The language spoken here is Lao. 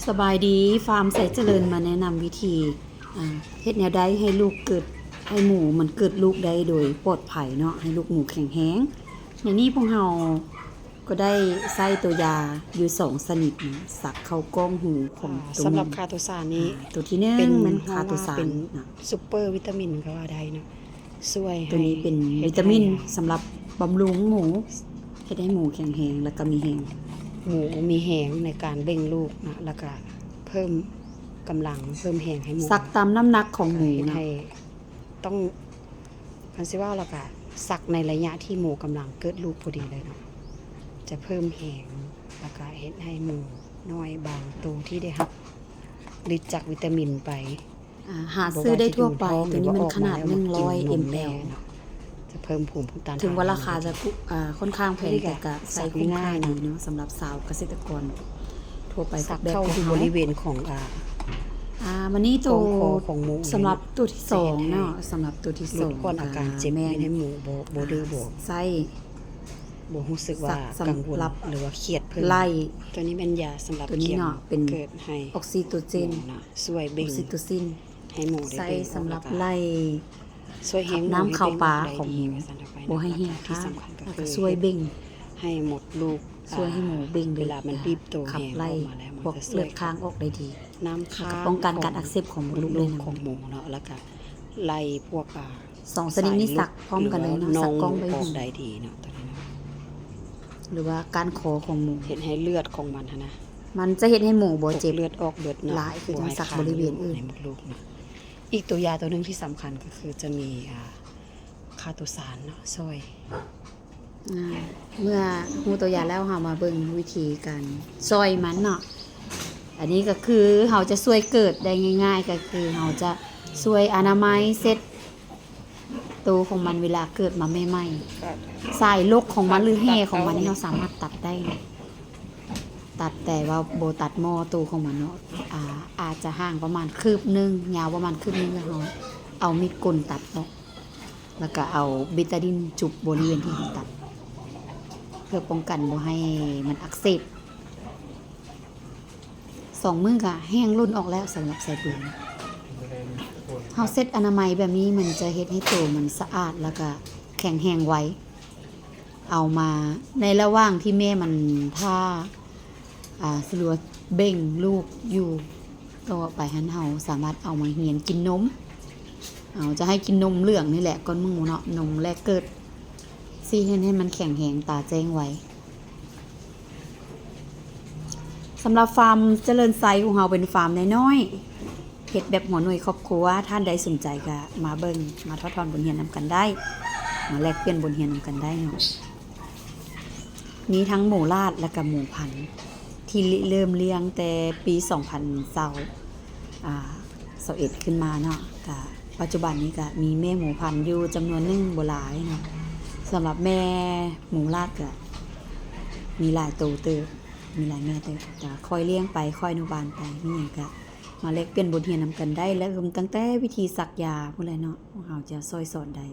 ສະບາຍດີ ຟາມໄຊຈະເລີນ ມາແນະນຳວິທີ ອາ ເຮັດແນວໃດໃຫ້ລູກເກີດ ໃຫ້ໝູມັນເກີດລູກໄດ້ໂດຍປອດໄພເນາະ ໃຫ້ລູກໝູແຂງແຮງ. ໃນນີ້ພວກເຮົາກໍໄດ້ໃຊ້ຕົວຢາຢູ່ສອງຊະນິດເນາະ ສັກເຂົ້າກ້ອງຫູຂອງ ອາ ຕົວ ສຳລັບ ໝູ ຄາໂຕຊານນີ້ ອາ ຕົວທີໜຶ່ງ ເປັນ ແມ່ນ ຮອງວ່າ ຄາໂຕຊານ ເປັນ ນະ ຊຸບເປີວິຕາມິນກໍວ່າໄດ້ເນາະ. ຊ່ວຍໃຫ້ ຕົວນີ້ເປັນ ເຮັດໃຫ້ ວິຕາມິນ ອ່າ ສຳລັບບຳລຸງໝູ ເຮັດໃຫ້ໝູແຂງແຮງ ແລ້ວກໍມີແຮງ ໝູມີແຮງໃນການເບັ່ງລູກເນາະ ແລ້ວກໍເພີ່ມກຳລັງ ເພີ່ມແຮງໃຫ້ໝູ ສັກຕາມນ້ຳໜັກຂອງໝູ ກໍເຮັດໃຫ້ ເນາະ ຕ້ອງ ຄັນຊິເວົ້າແລ້ວກໍສັກໃນໄລຍະທີ່ໝູກຳລັງເກີດລູກພໍດີເລີຍເນາະ ຈະເພີ່ມແຮງ ແລ້ວກໍເຮັດໃຫ້ໝູນ້ອຍບາງໂຕທີ່ໄດ້ຮັບລິດຈາກວິຕາມິນໄປ ອາ ຫາຊື້ໄດ້ທົ່ວໄປ. ຕົວນີ້ແມ່ນຂະໜາດໜຶ່ງຮ້ອຍເອັມແອລ ຈະເພີ່ມພູມຕ້ານທານ ເຖິງວ່າລາຄາຈະ ອາ ຂ້ອນຂ້າງແພງ ແຕ່ກໍໃຊ້ຄຸ້ມຄ່າດີເນາະ ສຳລັບຊາວກະເສດຕະກອນທົ່ວໄປ. ສັກເຂົ້າຢູ່ບໍລິເວນຂອງ ອາ ອາ ບາດນີ້ໂຕ ຂອງຄໍຂອງໝູ ສຳລັບໂຕທີສອງເນາະ ສຳລັບໂຕທີສອງ ລົດຜ່ອນອາການເຈັບ ແມ່ນໃຫ້ໝູບໍ່ ບໍ່ດື້ບໍ່ ໃຊ້ ບໍ່ຮູ້ສຶກວ່າກັງວົນ ຫຼືວ່າຄຽດເພີ່ມ. ຕົວນີ້ແມ່ນຢາສຳລັບ ຕົວນີ້ເນາະ ເປັນ ເກີດໃຫ້ ອອກຊີໂຕເຈນ ໝູນະ ຊ່ວຍເບັ່ງ ອອກຊີໂຕຊິນ ໃຫ້ໝູໄດ້ ໃຊ້ ເບັ່ງອອກ ສຳລັບ ແລ້ວກໍໄລ່ ຊ່ວຍແຮງ ຂັບນ້ຳເຂົ້າປາຂອງໝູ ບໍ່ໃຫ້ແຫ້ງຄ້າງ ແລ້ວກໍຊ່ວຍເບັ່ງ ໃຫ້ໝົດລູກ ຊ່ວຍໃຫ້ໝູເບັ່ງ ເວລາມັນບີບໂຕແຮງອອກມາແລ້ວ ມັນກໍຊ່ວຍຂັບເລືອດຂ້າງອອກໄດ້ດີ ນ້ຳຄ້າງ ແລ້ວກໍປ້ອງກັນການອັກເສບຂອງມົດລູກ ຂອງມົດລູກ ຂອງໝູເນາະ ແລ້ວກໍໄລ່ພວກ ອາ ສອງຊະນິດນີ້ສັກພ້ອມກັນເລີຍເນາະ ສັກກ້ອງໃບຫູ ໄດ້ດີເນາະ ຕົວນີ້ເນາະ ຫຼືວ່າກ້ານຄໍຂອງໝູ ເຮັດໃຫ້ເລືອດຂອງມັນຫັ້ນນະ ມັນຈະເຮັດໃຫ້ໝູບໍ່ເຈັບ ເລືອດອອກເລືອດໜັກ ຫຼາຍ ຄືຈັ່ງສັກບໍລິເວນອື່ນ ໃນມົດລູກເນາະ. ອີກຕົວຢາຕົວໜຶ່ງທີ່ສຳຄັນກໍຄືຈະມີ ອາ ຄາໂຕຊານເນາະ ຊ່ອຍ ອາ ເມື່ອຮູ້ຕົວຢາແລ້ວ ເຮົາມາເບິ່ງວິທີການຊ່ອຍມັນເນາະ. ອັນນີ້ກໍຄືເຮົາຈະຊ່ວຍເກີດໄດ້ງ່າຍໆ ກໍຄືເຮົາຈະຊ່ວຍອະນາໄມເຊັດໂຕຂອງມັນເວລາເກີດມາໃໝ່ໆ ສາຍລົກຂອງມັນ ຫຼືແຮ່ຂອງມັນນີ້ ເຮົາສາມາດຕັດໄດ້ເນາະ ຕັດ ແຕ່ວ່າບໍ່ຕັດໝໍ້ໂຕຂອງມັນເນາະ ອາ ອາດຈະຫ່າງປະມານຄືບໜຶ່ງ ຍາວປະມານຄືບໜຶ່ງ ແລ້ວເຮົາເອົາມີດກົນຕັດອອກ ແລ້ວກໍເອົາເບຕາດິນຈຸບບໍລິເວນທີ່ເຮົາຕັດ ເພື່ອປ້ອງກັນບໍ່ໃຫ້ມັນອັກເສບ. ສອງມື້ກໍແຫ້ງຫຼົ່ນອອກແລ້ວ ສຳລັບສາຍປືນ. ເຮົາເຊັດອະນາໄມແບບນີ້ ມັນຈະເຮັດໃຫ້ໂຕມັນສະອາດ ແລ້ວກໍແຂງແຮງໄວ. ເອົາມາໃນລະຫວ່າງທີ່ແມ່ມັນຖ້າ ອາ ສະຫຼວດເບັ່ງລູກຢູ່ ຕໍ່ໄປຫັ້ນເຮົາສາມາດເອົາມາຮຽນກິນນົມ. ເຮົາຈະໃຫ້ກິນນົມເຫຼືອງນີ້ແຫຼະກ່ອນໝູເນາະ ນົມແລກເກີດ ຊິເຮັດໃຫ້ມັນແຂງແຮງ ຕາແຈ້ງໄວ. ສຳລັບຟາມຈະເລີນໄຊຂອງເຮົາເປັນຟາມນ້ອຍໆ ເຮັດແບບຫົວໜ່ວຍຄອບຄົວ. ທ່ານໃດສົນໃຈກໍມາເບິ່ງ ມາຖອດຖອນບົດຮຽນນຳກັນໄດ້ ມາແລກປ່ຽນບົດຮຽນນຳກັນໄດ້ເນາະ. ມີທັງໝູລາດ ແລະກະໝູພັນ ທີ່ລິເລີ່ມລ້ຽງແຕ່ປີສອງພັນຊາວ ອາ ຊາວເອັດຂຶ້ນມາເນາະ. ກະປັດຈຸບັນນີ້ກະມີແມ່ໝູພັນຢູ່ຈຳນວນໜຶ່ງ ບໍ່ຫຼາຍເນາະ. ສຳລັບແມ່ໝູລາດກະມີຫຼາຍໂຕເຕີບ ມີຫຼາຍແມ່ເຕີບ ກະຄ່ອຍລ້ຽງໄປ ຄ່ອຍອະນຸບານໄປ ມີຫຍັງກະມາແລກປ່ຽນບົດຮຽນນຳກັນໄດ້ ເລີ່ມຕັ້ງແຕ່ວິທີສັກຢາພຸ້ນແຫຼະເນາະ ພວກເຮົາຈະຊ່ອຍສອນໄດ້.